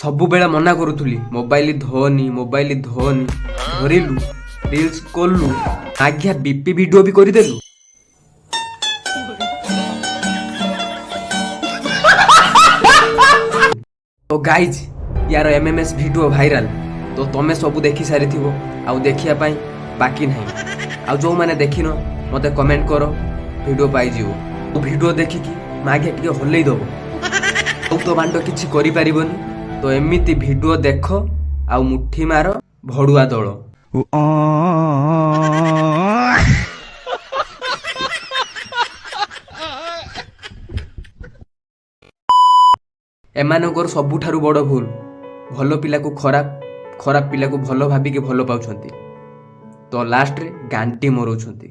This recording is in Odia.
ସବୁବେଳେ ମନା କରୁଥିଲି ମୋବାଇଲ ଧଅନି, ମୋବାଇଲ ଧଅନି। ଧରିଲୁ, ରିଲ୍ସ କଲୁ, ଆଜ୍ଞା ବିପି ଭିଡିଓ ବି କରିଦେଲୁ। ତ ଗାଇଜ୍, ୟାର ଏମ୍ଏମ୍ଏସ୍ ଭିଡ଼ିଓ ଭାଇରାଲ ତ ତମେ ସବୁ ଦେଖି ସାରିଥିବ, ଆଉ ଦେଖିବା ପାଇଁ ବାକି ନାହିଁ। ଆଉ ଯେଉଁମାନେ ଦେଖିନ, ମୋତେ କମେଣ୍ଟ କର, ଭିଡ଼ିଓ ପାଇଯିବ। ଭିଡ଼ିଓ ଦେଖିକି ମାଗିଆ ଟିକେ ହଲେଇ ଦବ। ଆଉ ତ ବାଣ୍ଡ କିଛି କରିପାରିବନି। ତ ଏମିତି ଭିଡ଼ିଓ ଦେଖ ଆଉ ମୁଠି ମାର, ଭଡ଼ୁଆ ଦଳ। ଏମାନଙ୍କର ସବୁଠାରୁ ବଡ଼ ଭୁଲ, ଭଲ ପିଲାକୁ ଖରାପ, ଖରାପ ପିଲାକୁ ଭଲ ଭାବିକି ଭଲ ପାଉଛନ୍ତି, ତ ଲାଷ୍ଟରେ ଗାଣ୍ଟି ମରଉଛନ୍ତି।